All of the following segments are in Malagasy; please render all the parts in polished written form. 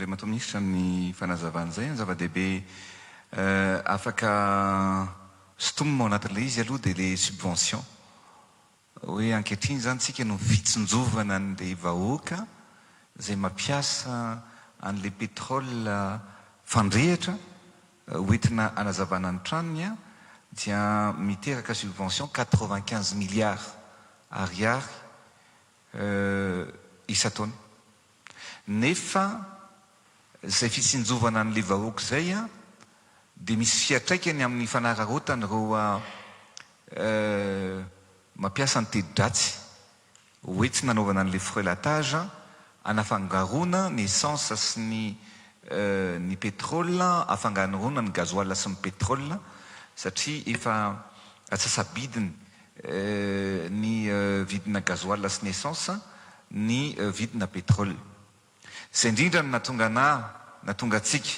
Andriamatoa Minisitra amin'ny fanazavana izay. Ny zava-dehibe afaka sintomina ao anatin'ilay izy aloha dia ilay subvention. Hoe ankehitriny izany tsika no fitsinjovana an'ilay vahoaka izay mampiasa an'ilay pétrole fandrehitra hoentina hanazavana ny tranony dia miteraka subvention 95 milliards ariary isan-taona. Nefa izay fitsinjovana an'ilay vahoaka izay dia misy fiantraikany amin'ny fanararaotan'ireo mampiasa ny teti-dratsy hoe tsy nanaovana an'ilay frelatage hanafangaroana ny essence sy ny ny pétrole, hafangaroana ny gasoil sy ny pétrole satria efa atsasabidiny ny vidina gasoil sy ny essence ny vidina pétrole. Izay indrindra no nahatonga anà, nahatonga antsika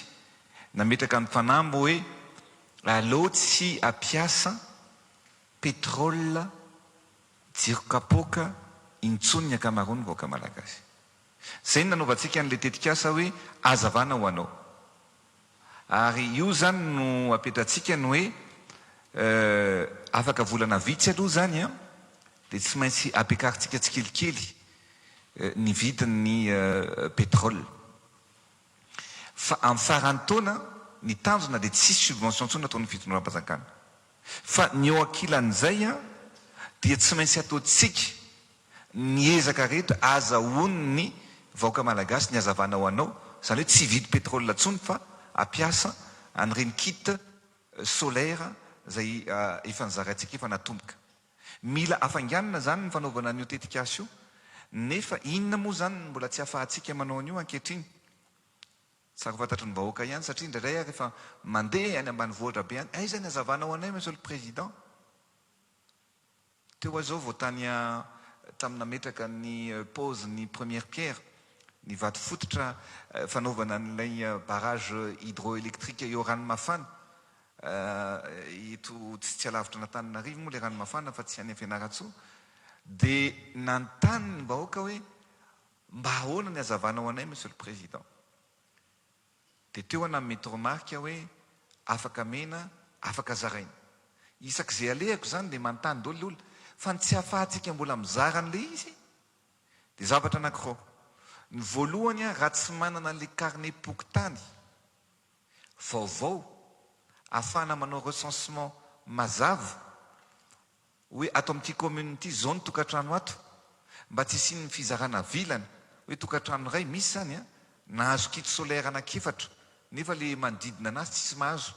nametraka ny fanamby hoe aleo tsy hampiasa pétrole jiro kapoaka intsony ny ankamaroan'ny vahoaka malagasy. Izay no nanaovantsika an'ilay tetikasa hoe hazavana ho anao. Ary io izany no apetratsika ny hoe afaka volana vitsy aloha izany an, dia tsy maintsy ampiakarintsika tsikelikely ny vidin'ny pétrole. Fa amin'ny faran'ny taona, ny tanjona dia tsy hisy subvention intsony ataon'ny fitondram-panjakana. Fa ny eo ankilan'izay an, dia tsy maintsy ataontsika ny ezaka rehetra azahoan'ny vahoaka malagasy ny hazavana ho anao, izany hoe tsy hividy pétrole intsony fa hampiasa an'ireny kit solaire izay efa nozaraintsika efa natomboka. Mila hafainganina izany ny fanaovana an'io tetikasa io, nefa inona moa izany no mbola tsy ahafahantsika manao an'io ankehitriny? Tsara ho fantatry ny vahoaka ihany satria indraindray aho rehefa mandeha any ambanivohitra be any, aiza ny hazavana ho anay Monsieur le Président? Teo aho izao vao tany tamin'ny nametraka ny pose ny première pierre, ny vato fototra fanaovana an'ilay barrage hydroélectrique eo Ranomafana, eto tsy tsy alavitra an'Antananarivo moa ilay Ranomafana fa tsy any Fianarantsoa, dia nanontany ny vahoaka hoe mba ahoana ny hazavana ho anay Monsieur le Président? Dia teo aho nanome toromarika hoe afaka mena, afaka zaraina. Isak'izay alehako izany dia manontany daholo ilay olona, fa ny tsy ahafahantsika mbola mizara an'ilay izy dia zavatra anankiroa. Ny voalohany raha tsy manana an'ilay carnet-pokontany vaovao ahafahana manao recensement mazava hoe ato amin'ity commune ity izao ny tokantrano ato, mba tsy hisian'ny fizarana vilana hoe tokantrano iray misy izany an, nahazo kit solaire anankiefatra nefa le manodidina anazy tsisy mahazo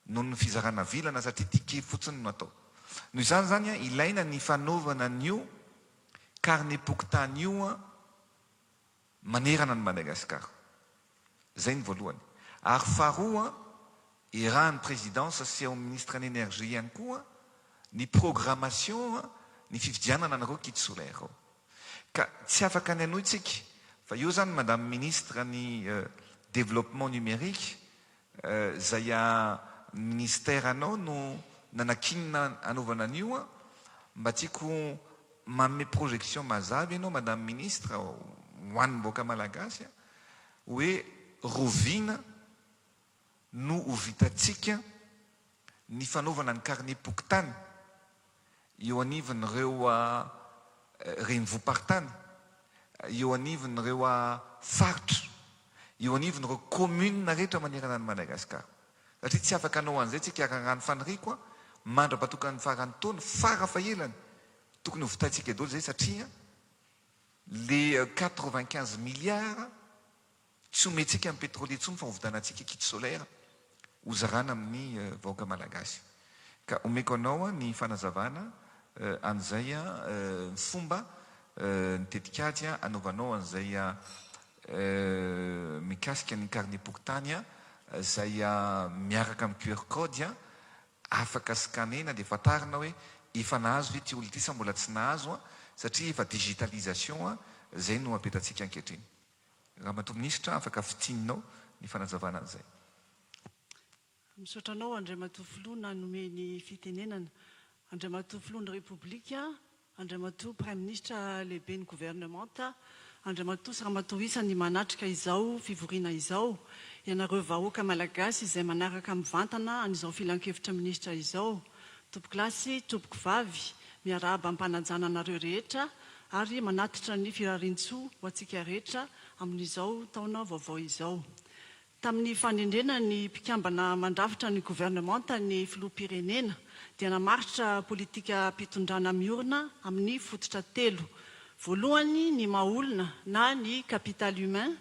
noho ny fizarana vilana satria ticket fotsiny no atao. Noho izany izany an, ilaina ny fanaovana an'io carnet-pokontany io an, manerana an'i Madagascar. Izay ny voalohany. Ary faharoa, iarahan'ny présidence sy ao amin'ny ministre ny énergie ihany koa ny programmation ny fividianana an'ireo kit solaire ireo. Ka tsy afaka ny hanohy tsika fa eo izany madame ministre ny développement numérique izay ministère anao no nanakinina hanaovana an'io, mba tiako manome projection mazava ianao madame ministre ho an'ny vahoaka malagasy hoe roviana no ho vitantsika ny fanaovana ny carnet-pokontany eo anivon'ireo renivohi-paritany, eo anivon'ireo faritra, eo anivon'ireo commune rehetra manerana an'i Madagasikara. Satria tsy afaka hanao an'izay tsika raha raha ny faniriako mandra-patokan'ny faran'ny taona, farafahelany, tokony ho vitaintsika daholo izay satria le 95 milliards Tsy omentsika ny pétrole intsony fa hovidanantsika kit solaire hozarana amin'ny vahoaka malagasy. Ka omeko anao ny fanazavana an'izay ny fomba, ny tetikady hanaovanao an'izay mikasika ny carnet-pokontany izay miaraka amin'ny QR code afaka scanner-na dia fantarina hoe efa nahazo ve ity olona ity sa mbola tsy nahazo satria efa digitalisation izay no apetratsika ankehitriny. Ramatoa Minisitra, afaka fintininao ny fanazavana an'izay. Misaotra anao Andriamatoa Filoha nanome ny fitenenana. Andriamatoa Filohan'ny Repoblika, Andriamatoa Praiminisitra Lehiben'ny Governemanta, Andriamatoa sy Ramatoa isany manatrika izao fivoriana izao, ianareo vahoaka Malagasy izay manaraka mivantana an'izao Filankevitra Minisitra izao, Tompokolahy sy Tompokovavy, miarahaba am-panajana anareo rehetra ary manatitra ny firariantsoa ho antsika rehetra amin'izao taona vaovao izao. Tamin'ny fanendrena ny mpikambana mandrafitra ny governemanta ny filoham-pirenena dia namaritra politikam-pitondrana miorina amin'ny fototra telo. Voalohany ny maha olona na ny capital humain,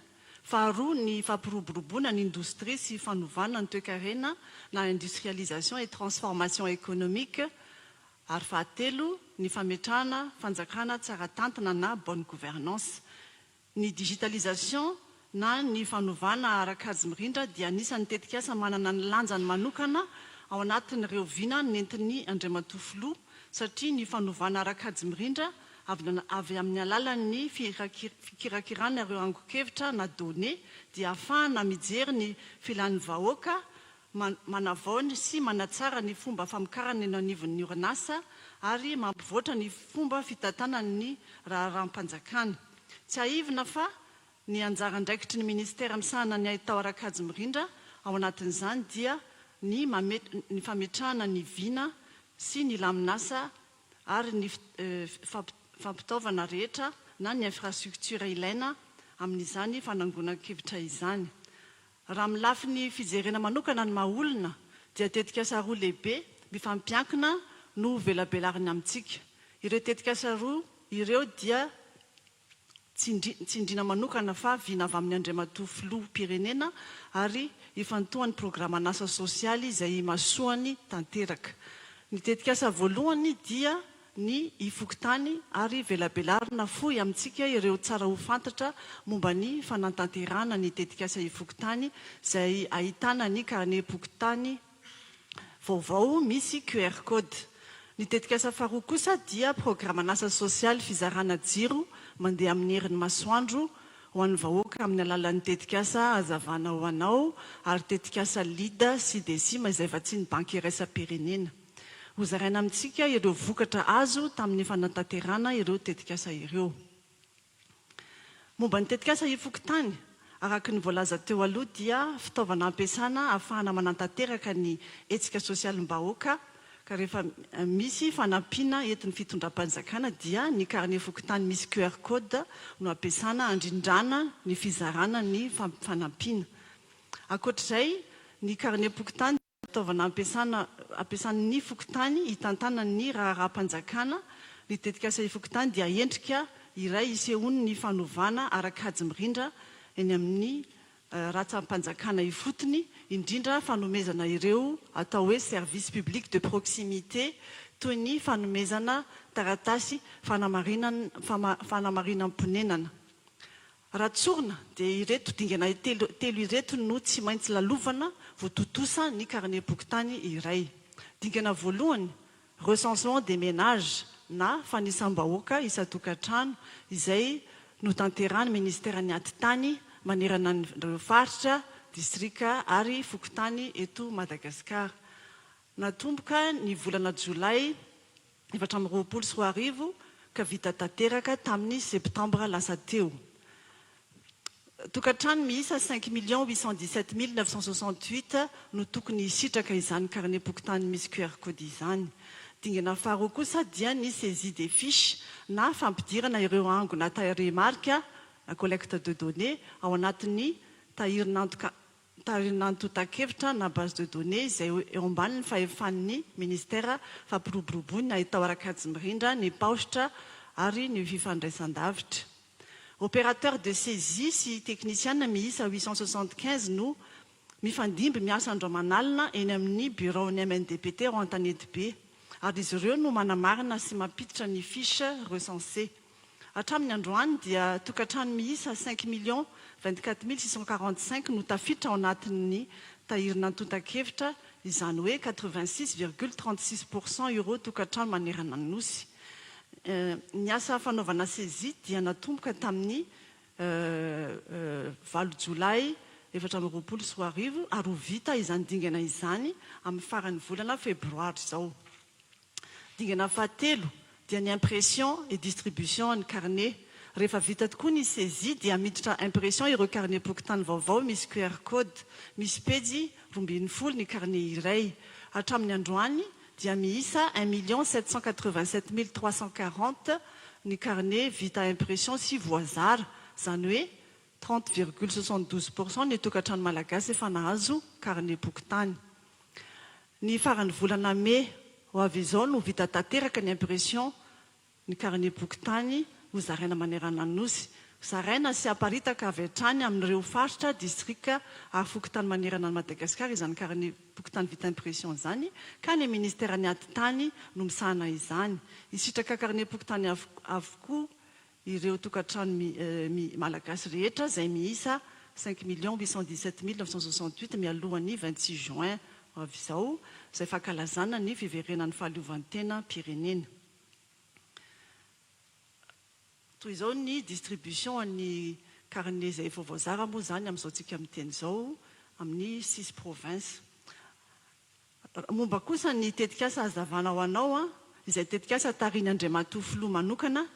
faharoa ny fampiroboroboana ny indostria sy fanovana ny toekarena na industrialisation et transformation économique ary fahatelo ny fametrahana fanjakana tsara tantana na bonne gouvernance. Ny digitalisation na ny fanovana ara-kajy mirindra dia anisan'ny tetikasa manana ny lanjany manokana ao anatin'ireo vina nentin'ny Andriamatoa Filoha satria ny fanovana ara-kajy mirindra avy amin'ny alalan'ny fikirakirana ireo angon-kevitra na données dia ahafahana mijery ny filan'ny vahoaka, manavao sy manatsara ny fomba famokarana eny anivon'ny orinasa ary mampivoatra ny fomba fitantanany ny raharaham-panjakana. Tsiahivina fa ny anjara andraikitry ny minisitera misahana ny haitao ara-kajy mirindra ao anatin'izany dia ny ny fametrahana ny vina sy ny lamin'asa ary ny fampitaovana rehetra na ny infrastructure ilaina amin'izany fanangonan-kevitra izany. Raha amin'ny lafiny fijerena manokana ny maha olona dia tetikasa roa lehibe mifampiankina no velabelarina amintsika. Ireo tetikasa roa ireo dia tsindriana manokana fa vina avy amin'ny Andriamatoa Filoham-pirenena ary ifantohan'ny programan'asa sosialy izay imasoany tanteraka. Ny tetikasa voalohany dia ny ifokontany ary velabelarina fohy amintsika ireo tsara ho fantatra momba ny fanantanterahana ny tetikasa ifokontany izay ahitana ny karnem-pokontany vaovao misy QR code. Ny tetikasa faharoa kosa dia programan'asa sosialy fizarana jiro mandeha amin'ny herin'ny masoandro ho an'ny vahoaka amin'ny alalan'ny tetikasa Hazavana ho anao ary tetikasa Lead sy Decima izay vatsian'ny Banky Iraisam-pirenena. Hozaraina amintsika ireo vokatra azo tamin'ny fanatanterahana ireo tetikasa ireo. Momba ny tetikasa ifokontany, araka ny voalaza teo aloha dia fitaovana ampiasana ahafahana manatanteraka ny hetsika sosialim-bahoaka ka rehefa misy fanampiana entin'ny fitondram-panjakana dia ny karne fokontany misy QR code no ampiasana handrindrana ny fizarana ny fanampiana. Ankoatr'izay, ny karnem-pokontany Fitaovana ampiasana ampiasan'ny fokontany hitantanany ny raharaham-panjakana. Ny tetikasa ifokontany dia endrika iray isehoan'ny fanovana ara-kajy mirindra eny amin'ny ratsam-panjakana ifotony, indrindra fanomezana ireo atao hoe services publics de proximité toy ny fanomezana taratasy fanamarinam-ponenana. Raha tsorina dia ireto dingana telo ireto no tsy maintsy lalovana vao tontosa ny karnem-pokontany iray. Dingana voalohany, recensement des ménages na fanisam-bahoaka isan-tokantrano izay notanterahan'ny Ministeran'ny Atitany manerana an'ireo faritra, distrika ary fokontany eto Madagasikara. Natomboka ny volana jolay 2024 ka vita tanteraka tamin'ny septambra lasa teo. Tokantrano miisa 5 817 968 no tokony hisitraka izany karnem-pokontany misy QR code izany. Dingana faharoa kosa dia ny saisie des fiches na fampidirana ireo angona tarehimarika na collecte de données ao anatin'ny tahirin'antoka tahirin'antontan-kevitra na base de données izay eo ambanin'ny fahefan'ny ministera fampiroboroboana haitao ara-kajy mirindra, ny paositra ary ny fifandraisan-davitra. Opérateur de saisie sy teknisiana miisa 875 no mifandimby miasa andro aman'alina eny amin'ny biraon'ny MNDPT ao Antanetibe ary izy ireo no manamarina sy mampiditra ny fiche recensée. Hatramin'ny androany dia tokantrano miisa 5 024 645 no tafiditra ao anatin'ny tahirin'antontan-kevitra, izany hoe 86,36 % ireo tokantrano manerana ny Nosy. Ny asa fanaovana saisie dia natomboka tamin'ny 8 jolay 2024 ary ho vita izany dingana izany amin'ny faran'ny volana febroary izao. Dingana fahatelo dia ny impression et distribution ny carnet. Rehefa vita tokoa ny saisie dia miditra impression ireo karnem-pokontany vaovao misy QR code. Misy pejy 12 ny karne iray. Hatramin'ny androany dia miisa 1 787 340 ny karne vita impression sy voazara, izany hoe 30,72% ny tokantrano malagasy efa nahazo karnem-pokontany. Ny faran'ny volana mey ho avy izao no vita tanteraka ny impression ny karnem-pokontany hozaraina manerana ny Nosy. Zaraina sy aparitaka avy hatrany amin'ireo faritra, distrika ary fokontany manerana an'i Madagasikara izany karnem-pokontany vita impression izany, ka ny ministeran'ny Atitany no misahana izany. Hisitraka karnem-pokontany avokoa ireo tokantrano malagasy rehetra izay miisa 5 817 968 mialohan'ny 26 juin ho avy izao, izay fankalazana ny fiverenan'ny fahaleovantenam-pirenena. Toy izao ny distribution ny carnet izay efa voazara moa izany amin'izao tsika miteny izao amin'ny six provinces. Momba kosa ny tetikasa Hazavana ho anao, izay tetikasa tarihin'ny Andriamatoa Filoha manokana,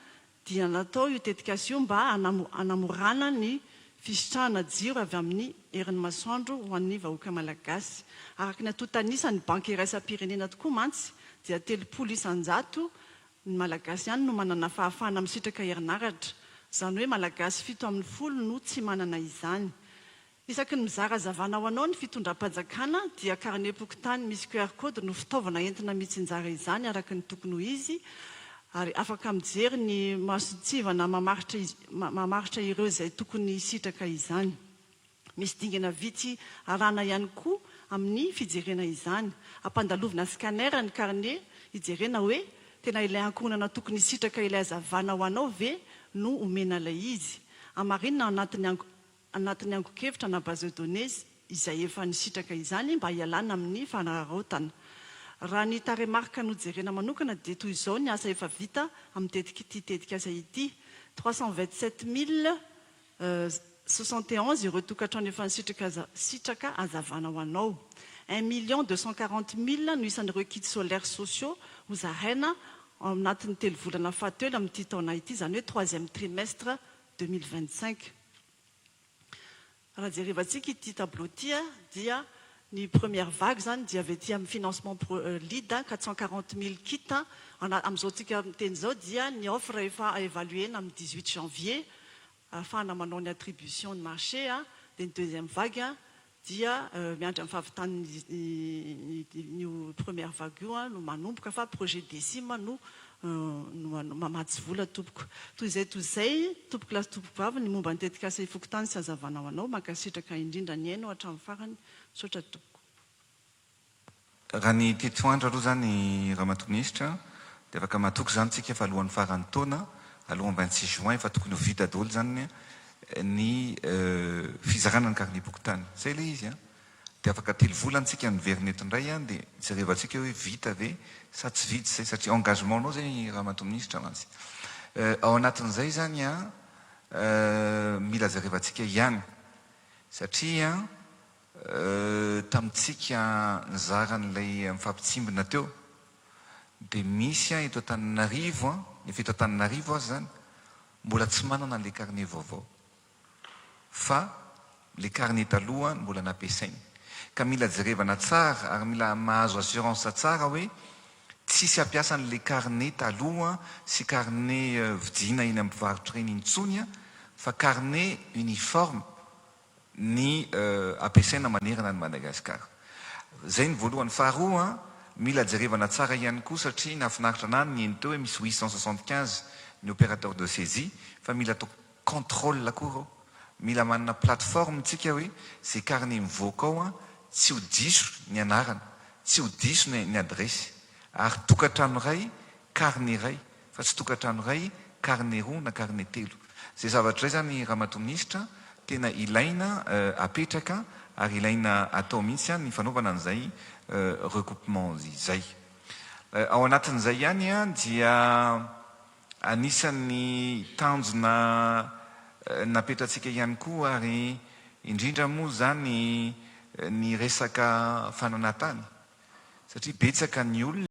dia natao io tetikasa io mba hanamorana ny fisitrahana jiro avy amin'ny herin'ny masoandro ho an'ny vahoaka malagasy. Araka ny antontan'isan'ny Banky iraisam-pirenena tokoa mantsy dia 30% ny Malagasy ihany no manana fahafahana misitraka herinaratra. Izany hoe Malagasy fito amin'ny folo no tsy manana izany. Isaky ny mizara hazavana ho anao ny fitondram-panjakana dia karnem-pokontany misy QR code no fitaovana entina mitsinjara izany araka ny tokony ho izy ary afaka mijery ny masontsivana mamaritra ireo izay tokony hisitraka izany. Misy dingana vitsy arahana ihany koa amin'ny fijerena izany. Ampandalovina scanner ny karne hijerena hoe tena ilay ankohonana tokony hisitraka ilay hazavana ho anao ve no omena ilay izy. Hamarinina anatin'ny anatin'ny angon-kevitra na base de données izay efa nisitraka izany mba hialana amin'ny fanararaotana. Raha ny tarehimarika no jerena manokana dia toy izao ny asa efa vita amin'ny tetik'ity tetikasa ity, 327 071 ireo tokantrano efa nisitraka sitraka hazavana ho anao. 1 240 000 no isan'ireo kits solaires sociaux hozaraina ao anatin'ny telo volana fahatelo amin'ity taona ity, izany hoe troisième trimestre 2025. Raha jerevantsika ity tableau ity dia ny première vague izany dia avy aty amin'ny financement Lead 440 000 kits. Amin'izao tsika miteny izao dia ny offre efa évaluena amin'ny 18 janvier ahafahana manao ny attribution ny marché, dia ny deuxième vague dia miandry amin'ny fahavitan'ny première vague io no manomboka, fa projet DECIM no no mamatsy vola tompoko. Toy izay tompoko lahy sy tompoko vavy ny momba ny tetikasa ifokotany sy hazavana ho anao. Mankasitraka indrindra ny aino hatramin'ny farany. Misaotra tompoko. Raha ny tetiandro aloha zany, ramatoa minisitra, dia afaka matoky zany tsika fa alohan'ny faran'ny taona, alohan'ny 26 juin, efa tokony ho vita daholo zany ny fizarana ny karnem-pokontany. Zay ilay izy a. Dia afaka telo volana tsika miverina eto indray a, dia jerevantsika hoe vita ve sa tsy vita zay, satria engagement nao zay, ramatoa minisitra, mantsy. Ao anatin'izay zany a, mila jerevantsika ihany satria tamintsika nizara an'ilay mifampitsimbina teo dia misy eto Antananarivo a, efa eto Antananarivo aza zany mbola tsy manana an'ilay carnet vaovao fa le carnet taloha mbola nampiasainy, ka mila jerevana tsara ary mila mahazo assurance tsara hoe tsisy hampiasa an'le carnet taloha sy carnet vidiana eny amin'ny mpivarotra ireny intsony fa carnet uniforme ny ampiasaina manerana ny Madagasikara. Zay ny voalohany. Faharoa, mila jerevana tsara ihany koa satria nahafinaritra anahy ny eny teo hoe misy 875 ny opérateur de saisie, fa mila atao contrôle koa reo. Mila manana plateforme tsika hoe zay carnet mivoaka ao tsy ho diso ny anarana, tsy ho diso ny adresy, ary tokantrano iray carnet iray fa tsy tokantrano iray carnet roa na carnet telo. Zay zavatra zay zany, ramatoa minisitra, tena ilaina apetraka ary ilaina atao mihitsy ny fanaovana an'izay recoupement izay. Ao anatin'izay ihany dia anisan'ny tanjona napetratsika ihany koa, ary indrindra moa zany ny resaka fananantany, satria betsaka ny olona